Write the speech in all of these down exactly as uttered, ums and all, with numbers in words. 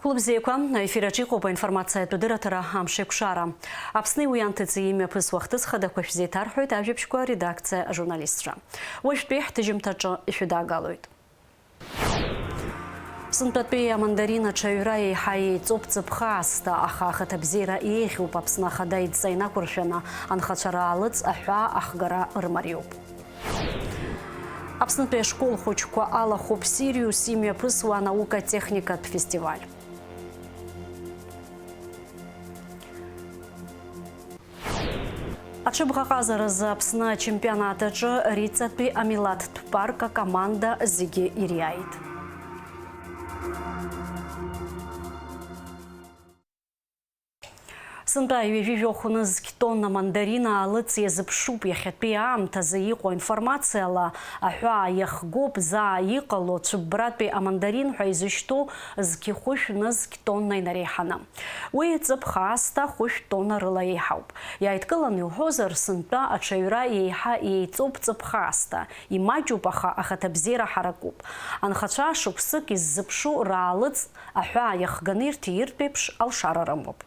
Хәылбзиақәа, аефир аҿы иҟоуп аинформациатә дырраҭара «Амшеикәшара». Аԥсни уи анҭыҵи имҩаԥысуа ахҭыс хадақәа шәзеиҭарҳәоит ажәабжьқәа редакциа ажурналистцәа. Уажәтәи ҳҭыжьымҭаҿы ишәыдаагалоит. Сынтәатәи амандарин аҽаҩра еиҳа еиҵоуп ҵыԥх аасҭа, аха ахаҭабзиара еиӷьуп. Аԥсны Ахада идҵа инақәыршәаны анхацәа раалыҵ аҳәаа ахгара рмариоуп. Аԥснытәи ашкол хәыҷқәа алахәуп Сириус имҩаԥысуа анаукатә техникатә фестиваль. Аҽыбӷаҟазаразы Аԥсны ачемпионат аҿы Риҵатәи амилаҭтә парк акоманда зегьы ириааит. Сынтәа ҩажәи жәохә нызқь тонна мандарина аалыҵ иазыԥшуп. Иахьатәи аамҭазы иҟоу аинформациала, аҳәаа иахгоуп, заа иҟало цәыббратәи амандарин ҳәа изышьҭоу зқьи хәышә нызқь тонна инареиҳаны. Уи ҵыԥх аасҭа хәышә тонна рыла еиҳауп. Иааидкыланы иуҳәозар, сынтәа аҽаҩра еиҳа еиҵоуп ҵыԥх аасҭа. Имаҷуп, аха ахаҭабзиара ҳаракуп. Анхацәа шықәсык иззыԥшу раалыҵ аҳәаа иахганы ирҭииртә еиԥш алшара рымоуп.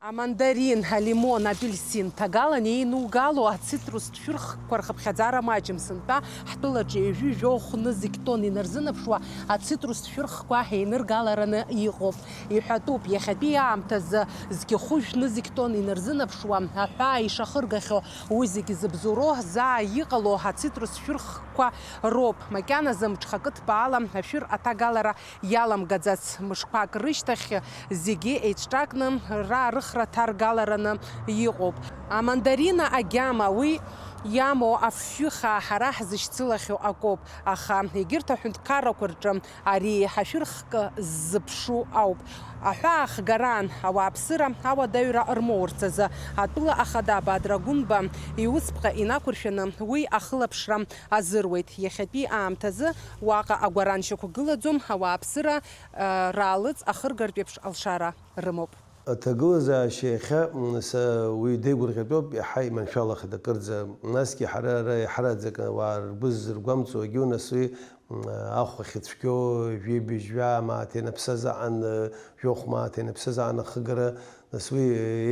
Амандарин, алимон, апельсин, ҭагалан еинугало ацитрустә шәырхқәа рхыԥхьаӡара маҷым. Сынтәа ҳтәылаҿы ҩажәи жәохә нызқь тонн инарзынаԥшуа ацитрустә шәырхқәа еиныргалараны иҟоуп. Иҳәатәуп, иахьатәи аамҭазы зқьи хәышә нызқь тонн инарзынаԥшуа аҳәаа ишахыргахьоу. Уи зегьы зыбзоуроу, заа иҟало ацитрус шәырхқәа роуп. Макьаназы мҽхакы ҭбаала ашәыр аҭагалара иаламгаӡац. Мышқәак рышьҭахь зегьы еицҿакны раарыхра ҭаргалараны иҟоуп. Амандарина агьама, уи иамоу афҩы хаа ҳара ҳзышьцылахьоу акоуп, аха егьырҭ аҳәынҭқаррақәа рҿы ари еиҳа шәырхк ззыԥшу ауп. Аҳәаа ахгараан ауааԥсыра ауадаҩра рмоурц азы атәыла ахада Бадра Гәынба иусԥҟа инақәыршәаны уи ахылаԥшра азыруеит. Иахьатәи аамҭазы уаҟа агәаран шьақәгылаӡом, ауааԥсыра, э, раалыҵ ахыргартә еиԥш алшара рымоуп. Аҭагылазаашьа иахьа, м, са уи деигәырӷьатәуп, иаҳа иманшәалахеит акырӡа. Насгьы ҳара ара иаҳараӡак ауаа ргәы зыргәамҵуа егьиу, нас уи, м, ахә ахьыцәгьоу, жәибжь жәаа мааҭ ианаԥсаз аан, э, жәохә мааҭ ианаԥсаз аан ахыгара, нас уи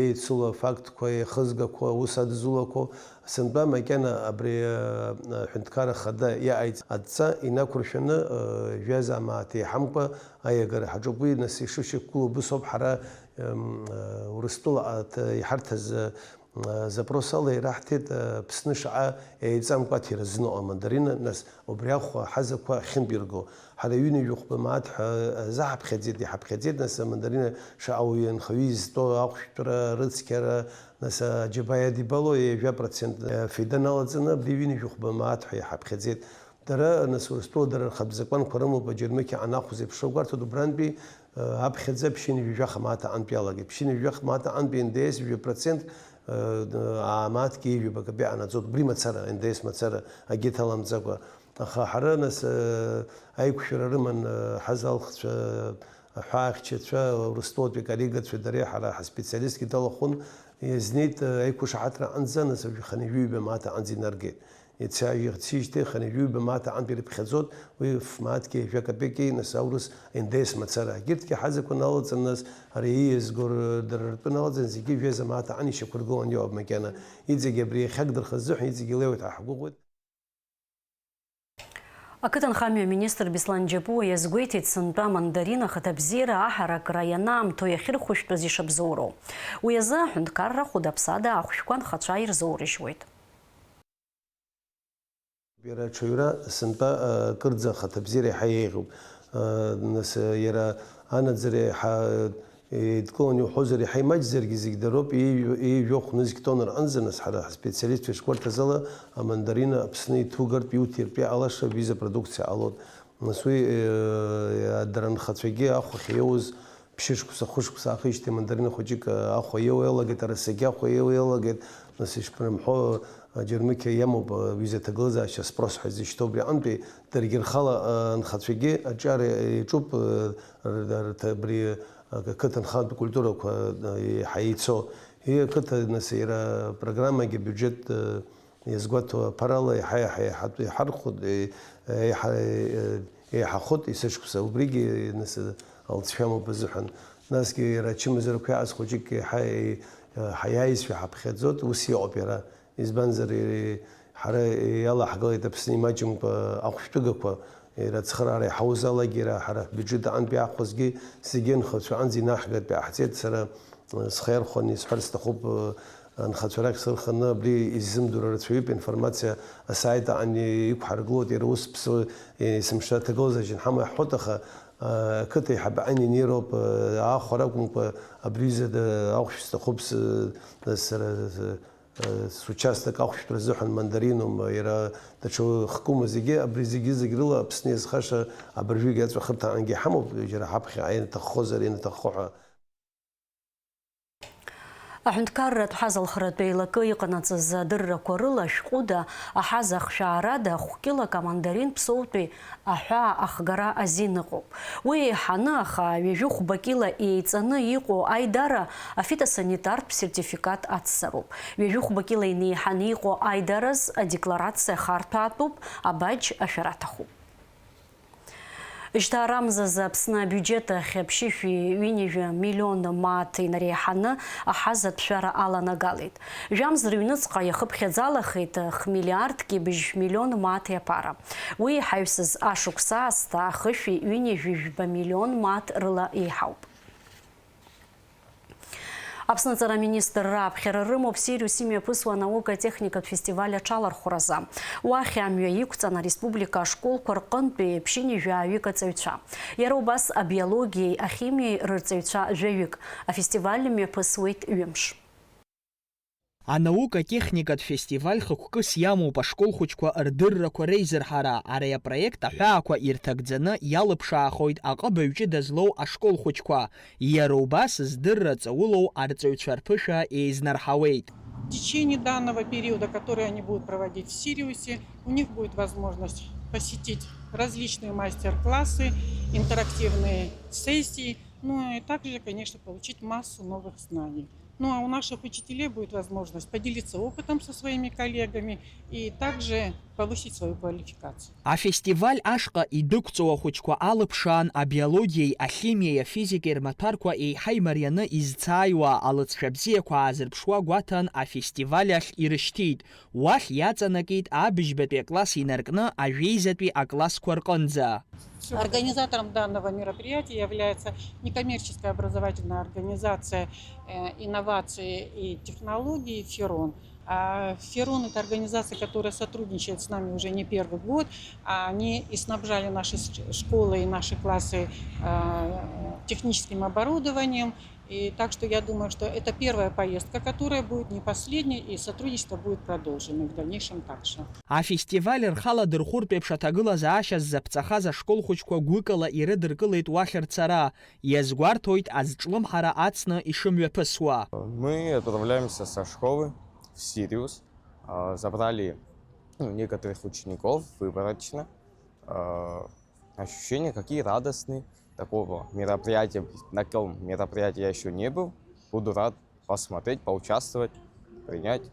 еицыло афактқәа, еихызгақәо, аус адызулақәо, сынтәа макьана абри, э, аҳәынҭқарра ахада иаҟаиҵ адҵа инақәыршәаны, э, жәаза мааҭ еиҳамкәа аиагара ҳаҿуп. Уи, нас, ишышьақәгылоу убыс ауп ҳара, эм, э, Урыстәыла аҭ-, иҳарҭаз, э, запрос ала ираҳҭеит, э, Аԥсны шаҟа еиҵамкәа аҭира зну амандарина, нас, убри ахәа ҳазақәа ахьынтә ирго. Ҳара ҩынҩажәи хәба мааҭ ҳәа, э, заҳаԥхьаӡеит, иҳаԥхьаӡеит, нас, амандарина шаҟа уаҩы анхаҩы изтәоу ахәшәтәра, рыцқьара, нас, аџьабаа иадибало, ҩажәа процент, э, феида налаҵаны, абри ҩынҩажәи хәба мааҭ ҳәа иҳаԥхьаӡеит. Дара, нас, Урыстәыла дара рхатә закәанқәа рымоуп, аџьармыкьа анахәа зеиԥшроу гәарҭоит, убрантәи, э, аԥхьаӡа ԥшьынҩажәи жәаха мааҭ аҟынтә иалагеит. Ԥшьынҩажәи жәаха мааҭ аҟынтәи Н Д С жәа процент, э, д-, аа, мааҭгьы ҩажәа акапеи ҟанаҵоит, убри мацара, Н Д С мацара, акгьы ҭаламҵакәа. Аха ҳара, нас, э, аиқәшәара рыман, э, ҳазалхцәа, аҳәаахьчацәа, Урыстәылатәи аколлегацәа дареи ҳара ҳаспециалистгьы далахәын, иазнеит, э, аиқәышаҳаҭра аҟынӡа, нас, жәаха ҩажәи ҩба мааҭ аҟынӡа инаргеит. Иаци-, иацижьҭеи хынҩажәи ҩба мааҭ аҟынтә ирыԥхьаӡоит, уи ф-мааҭки жәа капеки, нас, аурыс Н Д С мацара. Егьырҭгьы ҳазақәа налаҵаны, нас, ари ииазго р-, дара ртәы налаҵаны, зегьы жәаза мааҭ аҟынтә ишьақәыргыланы иҟоуп макьана. Иҵегь абри иахьагдырхаз азыҳәан иҵегь илеиуеит ҳәа ҳгәыӷуеит. Ақыҭанхамҩа аминистр Беслан Џьапуа иазгәеиҭеит, сынтәа амандарин ахаҭабзиара аҳаракра ианаамҭоу иахьырхәышәтәыз ишабзоуроу. Уи азы аҳәынҭқарра хәыда-ԥсада ахәшәқәа анхацәа ирзоурыжьуеит. Иара аҽаҩра сынтәа, а, кырӡа ахаҭабзиара иаҳа еиӷьуп. А, нас, а, иара анаӡара иаҳа, а, еидкыланы иуҳәозар, иаҳа имаҷзаргьы зегь дароуп, еиҩ-, еиҩажәохә нызқь тонна рҟынӡа, нас, ҳара ҳспециалистцәа ишгәарҭаз ала, амандарина Аԥсны иҭугартә иуҭиртә иҟалаша аҩыза апродукциа ҟалоит. Нас уи, э, дара анхацәагьы ахә ахьиоуз ԥшьышықәса, хәышықәса аахижьҭеи амандарина хәыҷык, э, ахә аиоуа иалагеит, арасагьы ахә аиоуа иалагеит. Нас ишԥрымҳәо, э, аџьармыкьа иамоуп, э, аҩыза аҭагылазаашьа спрос ҳәа изышьҭоу абри аҟынтәи, даргьы рхала, э, анхацәагьы аҿар иаҿуп, э, р-, р-, рҭ-, абри, э, ақыҭанхатә культурақәа, э, еиҳа еицәоу. Иқыҭа, нас, иара апрограммагьы абиуџьет, э, иазгәаҭоу аԥарала иаҳа-иаҳа иҳатәы иҳархәоит, е-, еиҳа, е-, Еиҳахоит есышықәса, убригьы, нас, алҵшәа амоуп азыҳәан. Насгьы иара ачымазарақәа иааз хәыҷык еиҳа, еи-, ҳаиааизшәа ҳаԥхьаӡоит, ус иҟоуп иара. Избанзар, иара, ҳара иалаҳгалеит Аԥсны имаҷымкәа ахәшәтәыгақәа, иара ацхыраара иҳауз алагьы, иара ҳара ҳбиуџьет аҟынтәи иаахәозгьы зегьы анхацәа аҟынӡа инаҳгартә иааҳҵеит. Сара, э, схы иархәаны исҳәар сҭахуп, э, анхацәа рахь сырханы абри иззымдыруа рацәаҩуп, информациа асаит аҟны иқәҳаргылоит, иара ус ԥсуа, есымша аҭагылазаашьа анҳамоу иаҳҳәоит, аха, э, ақыҭа аиҳабы аҟны инеироуп, э, аахәара акәымкәа, абри ҩыза, э, ахәшә сҭахуп с-, э, сара, э, сучасток ахәшәтәра азыҳәан мандариноума, иара даҽа хкума, зегьы, абри зегьы-зегь рыла Аԥсны иазхаша абыржәгьы аҵәахырҭа аҟынгьы иҳамоуп, џьара ҳаԥхьаҟа ианаҭаххозар, ианаҭаххо ҳәа. Аҳәынҭқарратә ҳазалхратә еилакы иҟанаҵаз адыррақәа рыла ашәҟәыда, аҳаза ахшәаарада, хәкьылак амандарин ԥсоутәи аҳәаа ахгара азин ыҟоуп. Уи еиҳаны, аха ҩажәи хәба кьыла еиҵаны иҟоу аидара афитосанитартә сертификат ацзароуп. Ҩажәи хәба кьыла инеиҳаны иҟоу аидараз адекларациа харҭәаатәуп, абаџь ашәара аҭахуп. Жьҭаарамзазы Аԥсны абиуџьет ахь ԥшьышәи ҩынҩажәи миллион мааҭ инареиҳаны аҳазатә шәара аланагалеит. Жәамз рыҩныҵҟа иахыԥхьаӡалахеит хмиллиардки быжь миллион мааҭи аԥара. Уи иҳаҩсыз ашықәс аасҭа ахышәи ҩынҩажәи жәба миллион мааҭ рыла еиҳауп. Аԥсны аҵара аминистрра аԥхьара рымоуп Сириус имҩаԥысуа анаукатә-техникатә фестиваль аҽалархәразы. Уахь амҩа иқәҵан ареспублика ашколқәа рҟынтәи ԥшьынҩажәаҩык аҵаҩцәа. Иара убас абиологиеи ахимиеи рырҵаҩцәа жәаҩык. Афестиваль мҩаԥысуеит ҩымш. Анаукатә-техникатә фестиваль хықәкыс иамоуп ашкол хәыҷқәа рдыррақәа реизырҳара. Ари апроект аҳәаақәа ирҭагӡаны иалыԥшаахоит аҟыбаҩ ҷыда злоу ашкол хәыҷқәа. Иара убас здырра ҵаулоу арҵаҩцәа рԥышәа еизнарҳауеит. В течение данного периода, который они будут проводить в Сириусе, у них будет возможность посетить различные мастер-классы, интерактивные сессии, ну и также, конечно, получить массу новых знаний. Ну а у наших учителей будет возможность поделиться опытом со своими коллегами и также повысить свою квалификацию. Афестиваль ашҟа идәықәҵоу ахәыҷқәа алыԥшаан абиологиеи ахимиеи афизикеи рмаҭәарқәа еиҳа имарианы изцааиуа алыҵшәа бзиақәа аазырԥшуа гәаҭан афестиваль ахь ирышьҭит. Уахь иаҵанакит абыжьбатәи акласс инаркны ажәеизатәи аклассқәа рҟынӡа. Организатором данного мероприятия является некоммерческая образовательная организация, э, инновации и технологии «Ферон». А «Ферон» — это организация, которая сотрудничает с нами уже не первый год. Они и снабжали наши с-, школы и наши классы, э, техническим оборудованием. И так что я думаю, что это первая поездка, которая будет не последней, и сотрудничество будет продолжено в дальнейшем также. Афестиваль рхала дырхәыртә еиԥш аҭагылазаашьа ззаԥҵахаз ашкол хәыҷқәа гәыкала ирыдыркылеит уахь рцара. Иазгәарҭоит азҿлымҳара ацны ишымҩаԥысуа. Мы отправляемся со школы в Сириус. А, забрали, ну, некоторых учеников выборочно. А, ощущения какие радостные. Такого мероприятия, на таком мероприятии я ещё не был. Буду рад посмотреть, поучаствовать, принять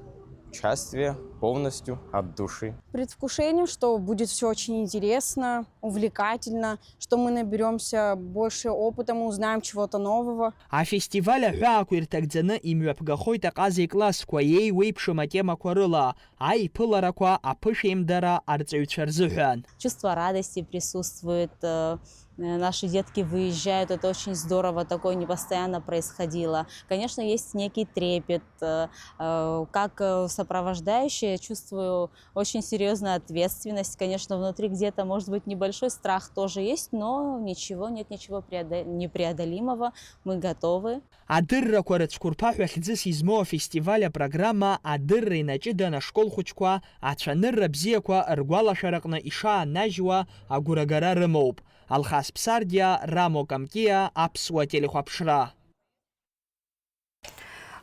участие полностью от души. Предвкушение, что будет всё очень интересно, увлекательно, что мы наберёмся больше опыта, мы узнаем чего-то нового. Афестиваль аҳәаақәа ирҭагӡаны имҩаԥгахоит аҟаза иклассқәа еиуеиԥшым атемақәа рыла, аиԥыларақәа, аԥышәеимдара арҵаҩцәа рзыҳәан. Чувство радости присутствует, э, э, наши детки выезжают, это очень здорово, такое не постоянно происходило. Конечно, есть некий трепет, э, э, как, э, сопровождающая, чувствую очень серьёзную ответственность. Конечно, внутри где-то, может быть, небольшой страх тоже есть, но ничего, нет ничего преодо-, непреодолимого, мы готовы. Адыррақәа рыцәқәырԥа ҳәа хьӡыс измоу афестиваль апрограмма адырра инаҷыдан ашкол хәыҷқәа ацәанырра бзиақәа ргәалашәараҟны ишааннажьуа агәрагара рымоуп. Алхас Ԥсардиа, Рамо Камкиа, Аԥсуа телехәаԥшра.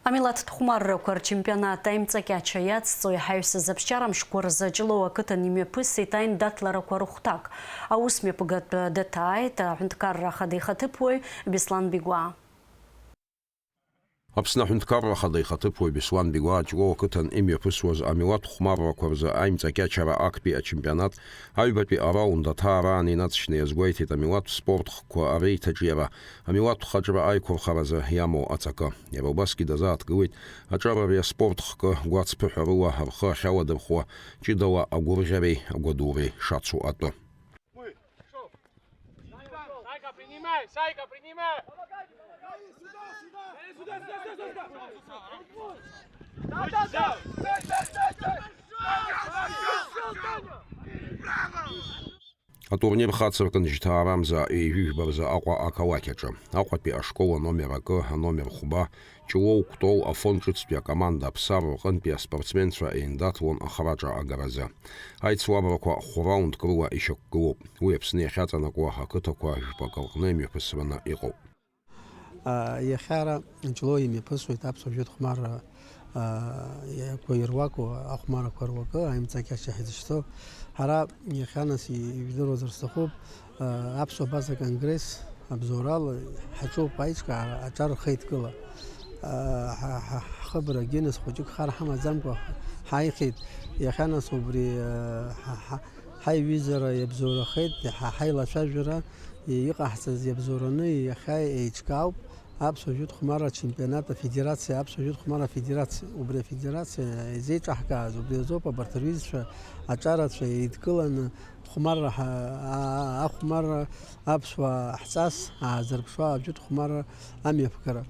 Амилаҭтә хәмаррақәа рчемпионат аимҵакьача иацҵо иҳаҩсыз аԥсшьара мшқәа рзы Ҷлоу ақыҭан имҩаԥысит аиндаҭларақәа рыхәҭак. Аус мҩаԥгатә даҭааит аҳәынҭқарра ахада ихаҭыԥуаҩ Беслан Бигәаа. Аԥсны Аҳәынҭқарра Ахада ихаҭыԥуаҩ Беслан Бигәаа Ҷлоу ақыҭан имҩаԥысуаз амилаҭ хәмаррақәа рзы аимҵакьачара актәи ачемпионат аҩбатәи араунд аҭаара аан инаҵшьны иазгәеиҭеит амилаҭтә спорт хкқәа реиҭаҿиара, амилаҭтә хаҿра аиқәырхаразы иамоу аҵакы. Иара убасгьы дазааҭгылеит аҿар ари аспорт хкы гәацԥыҳәарыла рхы ахьаладырхәуа, ҷыдала агәырӷьареи агәадуреи шацу атәы. Сайка, принимай! Сайка, принимай! Атурнир хацыркын жьҭаарамза ҩажәи жәба рзы Аҟәа ақалақь аҿы. Аҟәатәи ашкол аномер акы, аномер хәба, Ҷлоу Кәтол Афон ҿыцтәи акоманда Аԥсар рҟынтәи аспортсменцәа еиндаҭлон ахраҿа агаразы. Аицлабрақәа хә-раундк рыла ишьақәгылоуп. Уи Аԥсны иахьаҵанакуа ақыҭақәа жәпак рҟны имҩаԥысраны иҟоуп. А, иахьа ара Ҷлоу имҩаԥысуеит аԥсуа жәытә хәмарра, а, иақәа ируаку ахәмаррақәа руакы, аимҵакьача ҳзышьҭоу. Ҳара иахьа нас ижәдыруазар сҭахуп, а, аԥсуа абаза конгресс абзоурала ҳаҿуп аиҿкаара аҿар рхеидкыла. А, ҳа, ҳа, ҳхыбрагьы нас хәыҷык хар ҳамаӡамкәа ҳаихеит. Иахьа нас убри, а, ҳа, ҳа, ҳаиҩызара иабзоурахеит, ҳа, ҳаилацәажәара иҟаҳҵаз иабзоураны иахьа еиҿкаауп. Аԥсуа жәытә хәмарра ачемпионат афедерациа, аԥсуа жәытә хәмарра афедерациа, убри афедерациа изеиҿаҳкааз, убри азоуп абарҭ рҩызцәа аҿарацәа еидкыланы хәмарра ҳа-, а-, а-, ахәмарра аԥсуаа ҳҵас аазырԥшуа ажәытә хәмарра амҩаԥгара.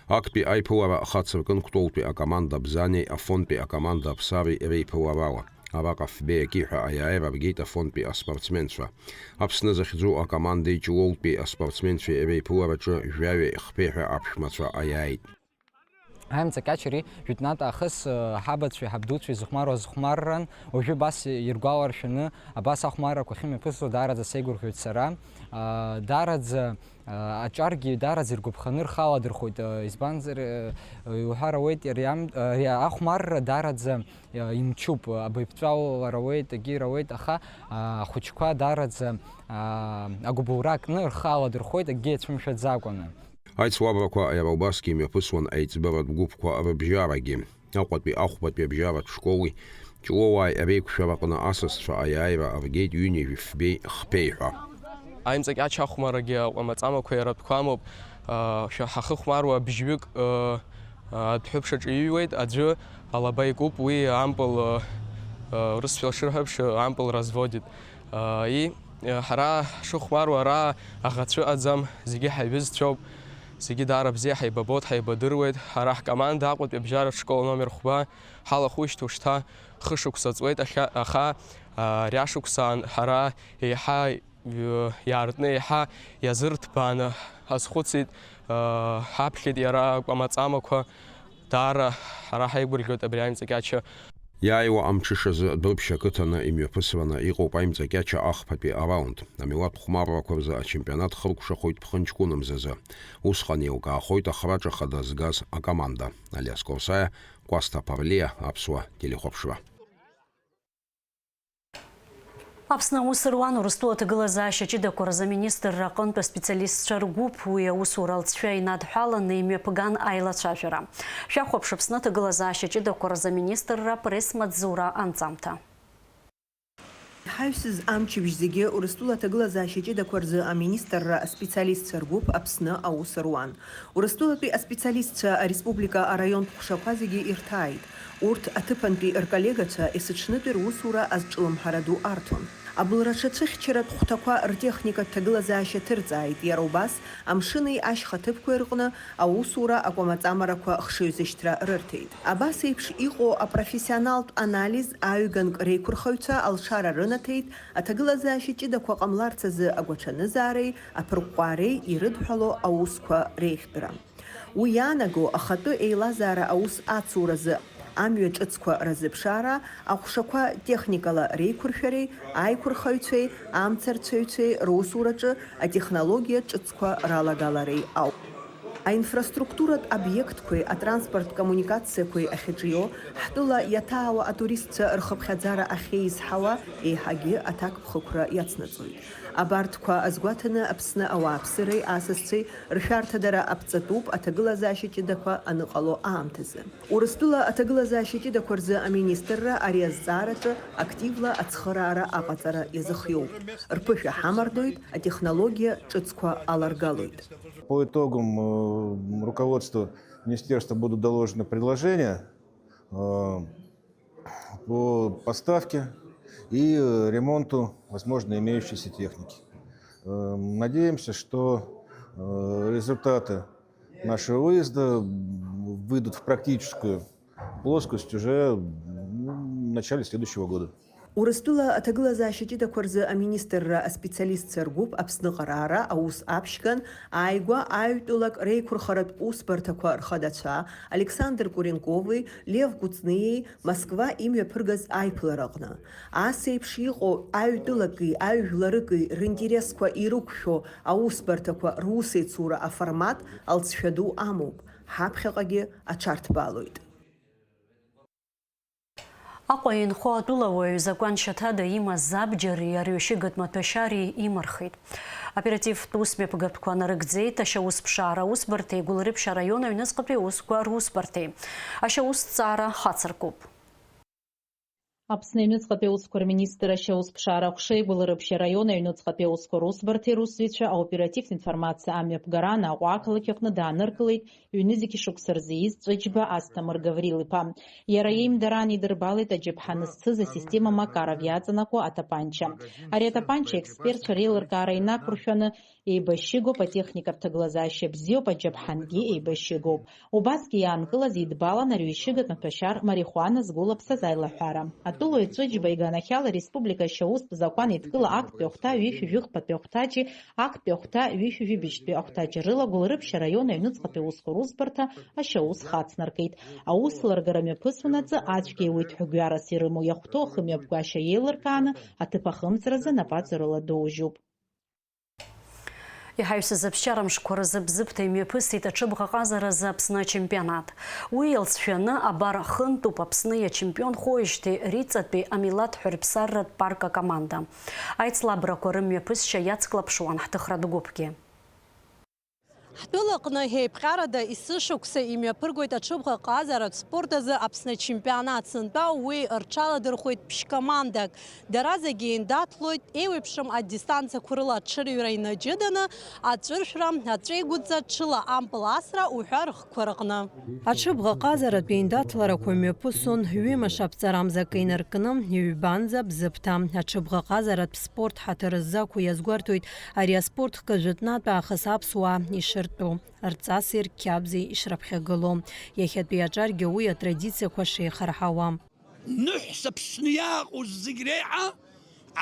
Актәи аиԥылара хацыркын Кәтолтәи акоманда Бзанеи Афонтәи акоманда Аԥсареи реиԥыларала. Араҟа фбеи аки ҳәа аиааира ргеит Афонтәи аспортсменцәа. Аԥсны захьӡу акомандеи Ҷлоутәи аспортсменцәеи реиԥылараҿы жәаҩеи хԥеи ҳәа аԥшәмацәа аиааит. Аимҵакьачареи жәытәнатә аахыс, э, ҳабацәеи ҳабдуцәеи зыхәмаруа азхәмарран, уажәы абас иргәаларшәаны, абас ахәмаррақәа ахьымҩаԥысуа даараӡа сеигәырӷьоит сара. А, даараӡа, а, аҿаргьы даараӡа иргәаԥханы рхы аладырхәоит, а, избанзар, а, иуҳәар ауеит, ари ам-, ари ахәмарра даараӡа, а, имчуп, абаҩԥҵәалара ауеит, акгьы рауеит, аха, а, ахәыҷқәа даараӡа, а, агәыбылра кны рхы аладырхәоит, акгьы иацәымшәаӡакәаны. Аицлабрақәа иара убасгьы имҩаԥысуан аиҵбыратә гәыԥқәа рыбжьарагьы. Аҟәатәи ахәбатәи абжьаратә школи Ҷлоуааи реиқәшәараҟны асасцәа аиааира ргеит ҩынҩажәи фбеи хԥеи ҳәа. Аимҵакьача ахәмаррагьы аҟәамаҵамақәа иаратәқәа амоуп. Шәа-, ҳахы хәмаруа бжьҩык, а, адәҳәыԥш аҿы иҩуеит, аӡәы алаба икуп, уи ампыл, а, а, урысшәа шырҳәо еиԥш, ампыл разводит. А, и, а, ҳара ҳшыхәмаруа ара аӷацәа ыҟаӡам, зегьы ҳаиҩызцәоуп, зегьы даара бзиа ҳаибабоит, ҳаибадыруеит. Ҳара ҳкоманда Аҟәатәи абжьаратә школ номер хәба ҳалахәышьҭ ушьҭа хышықәса ҵуеит, ахьа-, аха, а, ари ашықәсаан ҳара еиҳа, э, иаартны, еиҳа иазырҭбааны ҳазхәыцит, а, ҳаԥхьеит иара акәамаҵамақәа. Даара ҳара ҳаигәырӷьоит абри аимҵакьача. Иааиуа амҽышазы Дәрыԥшь ақыҭаны имҩаԥысраны иҟоуп аимҵакьача ахԥатәи араунд. Амилаҭ хәмаррақәа рзы ачемпионат хыркәшахоит ԥхынҷкәынымзазы. Усҟан еилкаахоит ахраҿа хада згаз акоманда. Алиас Корсаиа, Кәасҭа Ԥарлиа, Аԥсуа телехәаԥшра. Аԥсны аус руан Урыстәыла аҭагылазаашьа ҷыдақәа рзы аминистрра аҟынтә аспециалистцәа ргәыԥ уи аусура алҵшәа инадҳәаланы имҩаԥган аилацәажәара. Шәахәаԥш Аԥсны аҭагылазаашьа ҷыдақәа рзы аминистрра апресс-маҵзура анҵамҭа. Ҳаҩсыз амчыбжь зегьы Урыстәыла аҭагылазаашьа ҷыдақәа рзы аминистрра аспециалистцәа ргәыԥ Аԥсны аус руан. Урыстәылатәи аспециалистцәа ареспублика араионтә ҟәшақәа зегьы ирҭааит. Урҭ аҭыԥантәи рколлегацәа есыҽнытәи русура азҿлымҳара ду арҭон. Абылра аҽацәыхьчаратә хәҭақәа ртехникатә ҭагылазаашьа ҭырҵааит, иара убас амшыни ашьха ҭыԥқәеи рҟны аусура акәамаҵамарақәа хшыҩзышьҭра рырҭеит. Абас еиԥш иҟоу апрофессионалтә анализ аҩганк реиқәырхаҩцәа алшара рынаҭеит аҭагылазаашьа ҷыдақәа ҟамларц азы агәаҽанызаареи аԥырҟәҟәаареи ирыдҳәало аусқәа реиӷьтәра. Уи иаанаго ахатәы еилазаара аус ацуразы амҩа ҿыцқәа разыԥшаара, аҟәшақәа техникала реиқәыршәареи, аиқәырхаҩцәеи амцарцәаҩцәеи русураҿы атехнологиа ҿыцқәа ралагалареи ауп. Аинфраструктуратә обиектқәеи атранспорттә коммуникациақәеи ахьыҿио, ҳтәыла иаҭаауа атуристцәа рхыԥхьаӡара ахьеизҳауа, еиҳагьы аҭакԥхықәра иацнаҵоит. Абарҭқәа азгәаҭаны Аԥсны ауааԥсыреи асасцәеи ршәарҭадара аԥҵатәуп аҭагылазаашьа ҷыдақәа аныҟало аамҭазы. Урыстәыла аҭагылазаашьа ҷыдақәа рзы аминистрра ари азҵаараҿы активла ацхыраара аҟаҵара иазыхиоуп. Рԥышәа ҳамардоит, атехнологиа ҿыцқәа аларгалоит. По итогам, э, руководству министерства будут доложены предложения, э, по поставке и, э, ремонту, возможно, имеющейся техники. Э, надеемся, что, э, результаты нашего выезда, м, выйдут в практическую плоскость уже, м, в начале следующего года. Урыстәыла аҭагылазаашьа ҷыдақәа рзы аминистрра аспециалистцәа ргәыԥ Аԥсныҟа раара аус аԥшьган, ааигәа аҩтәылак реиқәырхаратә усбарҭақәа рхадацәа Александр Куренкови Лев Кәыҵниеи Москва имҩаԥыргаз аиԥылараҟны. Ас еиԥш иҟоу аҩтәылаки аҩ жәларыки ринтересқәа ирықәшәо аусбарҭақәа русеицура аформат алҵшәа ду амоуп, ҳаԥхьаҟагьы аҽарҭбаалоит. Аҟәа инхо атәылауаҩ закәаншьаҭада имаз абџьари арҩашьыгатә маҭәашьари имырхит. Оперативтә усмҩаԥгатәқәа нарыгӡеит ашьаусԥшаара аусбарҭеи Гәылрыԥшь араион аҩныҵҟатәи аусқәа русбарҭеи. Ашьаусҭҵаара хацыркуп. Аԥсны аҩныҵҟатәи аусқәа рминистр ашьаусԥшаара аҟәшеи Гәылрыԥшь араион аҩныҵҟатәи аусқәа русбарҭеи русзуҩцәа аоперативтә информациа амҩаԥгара Аҟәа ақалақь аҟны дааныркылеит ҩнызқь шықәса рзы ииз Ҵәыџьба Асҭамыр Гаврил-иԥа. Иара иеимдараан идырбалеит аџьаԥҳаны зцыз асистема Макаров иаҵанакуа атапанча. Ари атапанча аекспертцәа реилыркаара инақәыршәаны, еибашьыгоуп, атехникатә ҭагылазаашьа бзиоуп, аџьаԥҳангьы еибашьыгоуп. Убасгьы иаанкылаз идбалан арҩашьыгатә маҭәашьар марихуана згәылаԥсаз аилаҳәара. Атәылауаҩ Ҵәыџьба иганахьала ареспублика ашьаустә закәан еидкыла актәи ахәҭа ҩышәи жәыхԥатәи ахәҭаҷи актәи ахәҭа ҩышәи жәибжьтәи ахәҭаҷи рыла Гәылрыԥшь араион аҩныҵҟатәи аусқәа русбарҭа ашьаус хацнаркит. Аус ларгара мҩаԥысуанаҵы ацәгьа иуеит ҳәа гәҩарас ирымоу иахәҭоу ахымҩаԥгашьа еилыркааны аҭыԥ ахымҵразы напаҵаҩрала доужьуп. Иҳаҩсыз аԥсшьара мшқәа рзы Бзыԥҭа имҩаԥысит аҽыбӷаҟазаразы Аԥсны ачемпионат. Уи иалҵшәаны абар хынтәуп Аԥсны иачемпионхоижьҭеи Риҵатәи амилаҭ ҳәырԥсарратә парк акоманда. Аицлабрақәа рымҩаԥысшьа иацклаԥшуан ҳҭыхратә гәыԥгьы. Ҳтәылаҟны еиԥҟьарада есышықәса имҩаԥыргоит аҽыбӷаҟазаратә спорт азы Аԥсны ачемпионат. Сынтәа уи рҽаладырхәеит ԥшь-командак. Дара зегьы еиндаҭлоит еиуеиԥшым адистанциақәа рыла аҽырҩра инаҷыданы, аҵәыршәра, аҵәеигәыҵа, ҽыла ампыл асра уҳәа рыхқәа рыҟны. Аҽыбӷаҟазаратә еиндаҭларақәа мҩаԥысуан ҩымш аԥҵарамза акы инаркны, ҩбанӡа Бзыԥҭа. Аҽыбӷаҟазаратә спорт ҳаҭыр ззақәу иазгәарҭоит ари аспорт хкы жәытәнатә аахыс аԥсуаа ишыртәу, рҵаси рқьабзи ишраԥхьагылоу, иахьатәи аҿаргьы уи атрадициақәа шеихарҳауа. Ныҳәса Аԥсны иааҟоу зегь реиҳа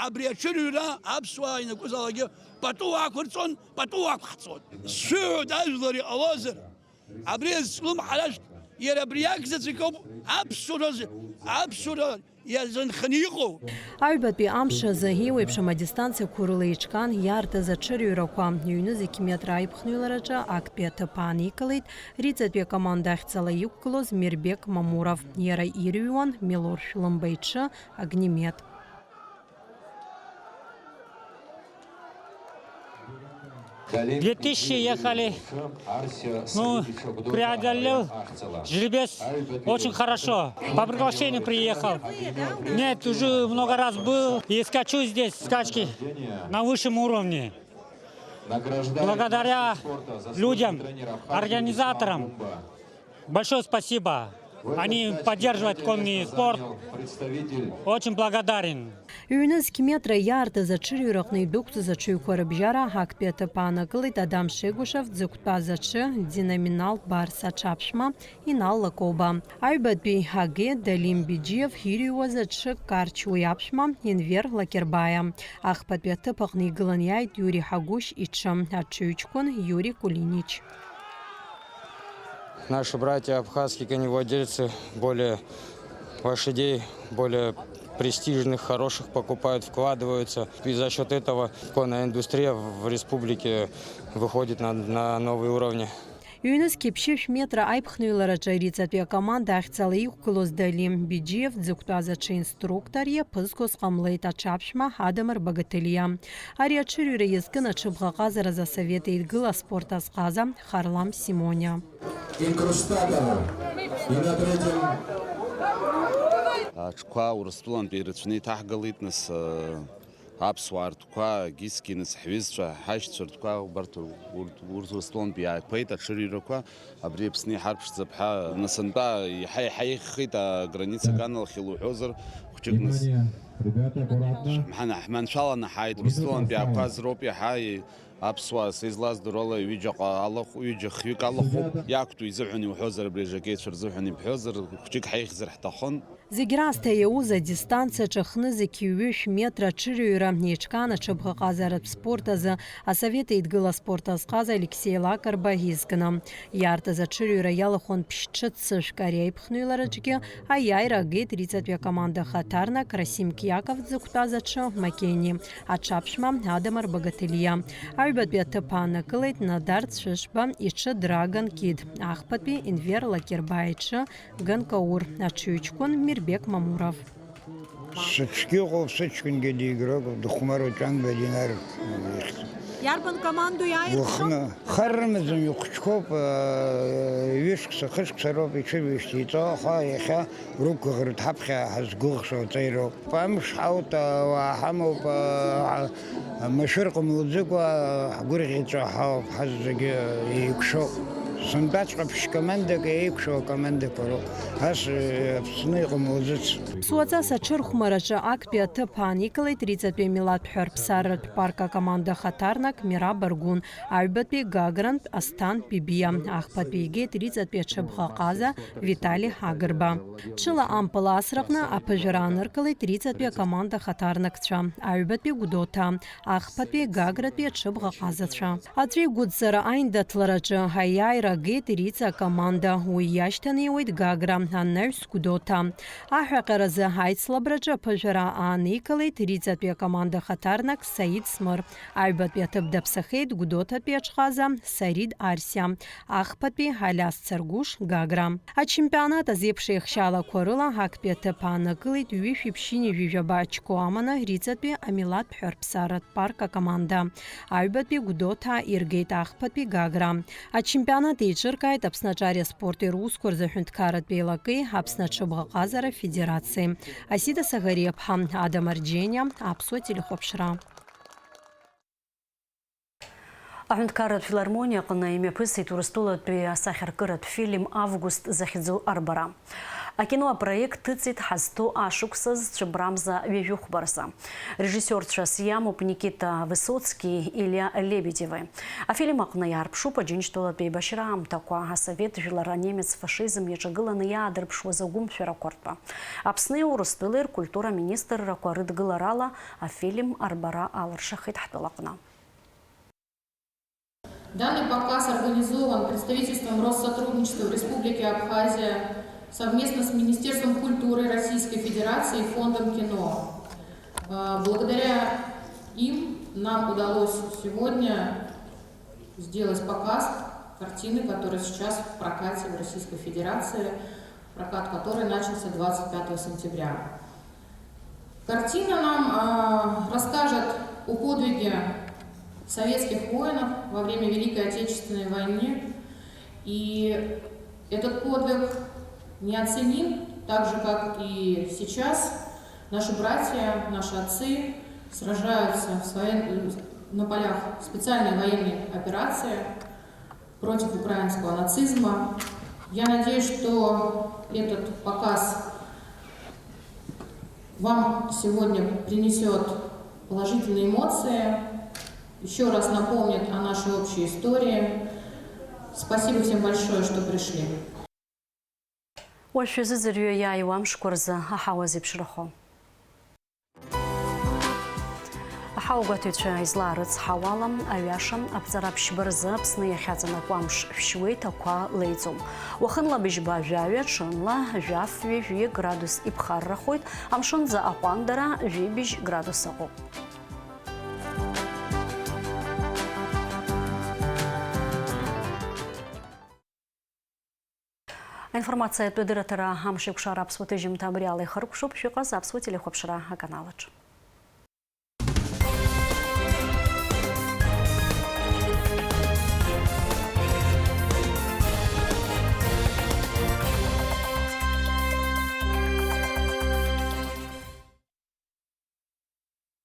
абри аҽырҩра аԥсуаа ианакәызаалакгьы пату ақәырҵон, пату ақәхҵон. Сшәыҳәоит, ажәлар иҟалозар, абри зҿлымҳарашәҭ, иара абри иакәзаҵәык ауп аԥсуара, аԥсуара иазынханы иҟоу. Аҩбатәи амш азы еиуеиԥшым адистанциақәа рыла еиҿкаан иаартыз аҽырҩрақәа. Ҩ-нызқь метра аиԥхныҩлараҿы актәи аҭыԥ ааникылеит Риҵатәи акоманда ахьӡала иқәгылоз Мирбек Мамуров. Иара ирыҩуан Милор Шәлымба иҽы Огнемет. Две тысячи ехали. Ну, преодолел жеребец очень хорошо. По приглашению приехал. Нет, уже много раз был. И скачу здесь, скачки на высшем уровне. Благодаря людям, организаторам. Большое спасибо. Они поддерживают конный спорт. Очень благодарен. Ҩ-нызқь метра иаартыз аҽырҩраҟны идәықәҵыз аҽыҩқәа рыбжьара актәи аҭыԥ аанакылеит Адам Шегушев дзықәтәаз аҽы, Динаминал Барс аҽаԥшәма Инал Лакоба. Аҩбатәи Аге Далим Биџьиев ирыҩуаз аҽы, Карч уи аԥшәма Енвер Лакербаиа. Ахԥатәи аҭыԥ аҟны игылан иааит Иури Ҳагәышь иҽы, аҽыҩҷкәын Иури Кулинич. Наши братья абхазские коневладельцы более лошадей, более престижных, хороших покупают, вкладываются. И за счёт этого конная индустрия в республике выходит на, на новые уровни. Ҩнызқьи ԥшьышә метра аиԥхныҩлараҿы Риҵатәи акоманда ахьӡала иқәгылоз Далим Биџьиев дзықәтәаз аҽы инструктор иаԥызгоз ҟамлеит аҽаԥшәма Адамыр Багаҭелиа. Ари аҽырҩра иазкын аҽыбӷаҟазаразы асовет еидгыла аспорт азҟаза Харлам Симониа. Инкрустатор. И над этим Аҽқәа Урыстәылантәи ирацәаны иҭаҳгалеит, нас, э, аԥсуаа ртәқәа, егьысгьы, нас, ҳҩызцәа, ҳашьцәа ртәқәа, убарҭ, урҭ, урҭ Урыстәылантәи иааиқәеит аҽырҩрақәа, абри Аԥсны иҳарԥшӡап ҳәа, нас, сынтәа иаҳа-иаҳа еиӷьхеит, аграница аганахьала уҳәозар, хәҷык, нас, Внимание, ребята, аккуратно. Ҳман-, ҳманшәаланы ҳааит, Урыстәылантәи ақәа азроуп иаҳа, и-, аԥсуаа, сизлаздыруа ала, ҩыџьаҟа алахә-, ҩыџьа хҩык алахәуп, иақәтәоу изыҳәан иуҳәозар, абри ажакеицәа рзыҳәан ибҳәозар, хәҷык ҳаихьзар ҳҭахын. Зегь раасҭа иауз адистанциа ҿыхны зқьи ҩышә метра аҽырҩра еиҿкаан аҽыбӷаҟазаратә спорт азы асовет еидгыла аспорт азҟаза Алексеи Лакрба изкны. Иаартыз аҽырҩра иалахәын ԥшь ҿыццышәк, ари аиԥхныҩлараҿгьы аиааира агеит Риҵатәи акоманда ахаҭарнак Расим Киаков дзықәтәаз аҽы Макени, аҽаԥшәма Адамыр Багаҭелиа. Аҩбатәи аҭыԥ аанакылеит Надар Цәышба иҽы Драгон Кид, ахԥатәи Енвер Лакербаа иҽы Ганкаур, аҽыҩҷкәын Мирбек Мамуров. Сыҽгьы ыҟоуп, сыҷкәынгьы дигроуп, дыхәмаруа Ҷанба Динар ихьӡ. Иарбан командоу иааиртхьоу? Уахны. Хар рымаӡам, ихәыҷқәоуп, аа, ҩышықәса, хышықәса роуп иҽырҩышьҭ иҵо, аха иахьа рықәгәыӷырҭ ҳаԥхьа ҳазгәыӷшо аҵеи роуп. Амш ҳауҭ, ауаа ҳамоуп, аа, машәыр ҟамлаӡыкәа ҳгәырӷьаҵәа ҳауп, ҳазегьы еикәшоуп. Сынтәаҵәҟьа ԥшь командак еикәшоу акомандақәа роуп. Ас, э, Аԥсны иҟамлаӡыц. Ԥсуаҵас аҽырхәмараҿы актәи аҭыԥ ааникылеит Риҵатәи амилаҭ ҳәарԥсаратә парк акоманда ахаҭарнак Мира Баргәын, аҩбатәи Гагрантә Асҭан Бибиа, ахԥатәи игеит Риҵатәи аҽыбӷаҟаза Витали Агрба. Ҽыла ампыл асраҟны аԥыжәара ааныркылеит Риҵатәи акоманда ахаҭарнакцәа, аҩбатәи Гәдоуҭа, ахԥатәи Гагратәи аҽыбӷаҟазацәа. Аҵәеигәыдҵара аиндаҭлараҿы аиааира агеит Риҵа акоманда, уи иашьҭанеиуеит Гагра, анаҩс Гәдоуҭа. Аҳәаҟьаразы аицлабраҿы аԥыжәара ааникылеит Риҵатәи акоманда ахаҭарнак Саид Смыр, аҩбатәи аҭыԥ даԥсахеит Гәдоуҭатәи аҽхаза Сарид Арсиа, ахԥатәи Алиас Царгәыш Гагра. Ачемпионат азеиԥш еихшьаалақәа рыла актәи аҭыԥ аанакылеит ҩышәи ԥшьынҩажәи жәаба ачқәа аманы Риҵатәи амилаҭ ҳәарԥсаратә парк акоманда. Аҩбатәи Гәдоуҭа иргеит ахԥатәи Гагра. Ачемпионат еиҿыркааит Аԥсны аҿари аспорти русқәа рзы аҳәынҭқарратә еилакеи Аԥсны аҽыбӷаҟазара федерациеи. Асида Саӷариаԥҳа, Ада Марџьениа, Аԥсуа телехәаԥшра. Аҳәынҭқарратә филармониа аҟны имҩаԥысит Урыстәылатәи асахьаркыратә фильм Август захьӡу арбара. Акино апроект ҭыҵит ҳазҭоу ашықәсаз цәыббрамза ҩажәи хәба рзы. Режиссиорцәас иамоуп Никита Высоцки, Илиа Лебедеви. Афильм аҟны иаарԥшуп Аџьынџьтәылатә еибашьра аамҭақәа, асовет жәлар анемец фашизм иаҿагыланы иаадырԥшуаз агәымшәарақәа ртәы. Аԥсни Урыстәылеи ркультура министррақәа рыдгыларала афильм арбара алыршахеит ҳтәылаҟны. Данный показ организован представительством Россотрудничества в Республике Абхазия совместно с Министерством культуры Российской Федерации и Фондом кино. Э, благодаря им нам удалось сегодня сделать показ картины, которая сейчас в прокате в Российской Федерации, прокат которой начался двадцать пятого сентября. Картина нам, а, расскажет о подвиге советских воинов во время Великой Отечественной войны. И этот подвиг неоценим, так же, как и сейчас наши братья, наши отцы сражаются в своей, на полях специальной военной операции против украинского нацизма. Я надеюсь, что этот показ вам сегодня принесёт положительные эмоции, ещё раз напомнит о нашей общей истории. Спасибо всем большое, что пришли. Уажә шәазыӡырҩы иааиуа амшқәа рзы аҳауа зеиԥшрахо. Аҳауа гәаҭаҩцәа излаарыцҳауала, аҩаша аԥҵара ԥшьба рзы Аԥсны иахьаҵанакуа амш шәшьуеит, ақәа леиӡом. Уахынла быжьба жәаҩа, ҽынла жәаф-ҩажәи градус иԥхаррахоит, амшынӡы аҟәандара жәибжь градус ыҟоуп. Аинформациатә дырраҭара амш еиқәшара аԥсуа ҭыжьымҭа абри ала ихыркәшоуп, шәыҟаз аԥсуа телехәаԥшра аканалаҿ.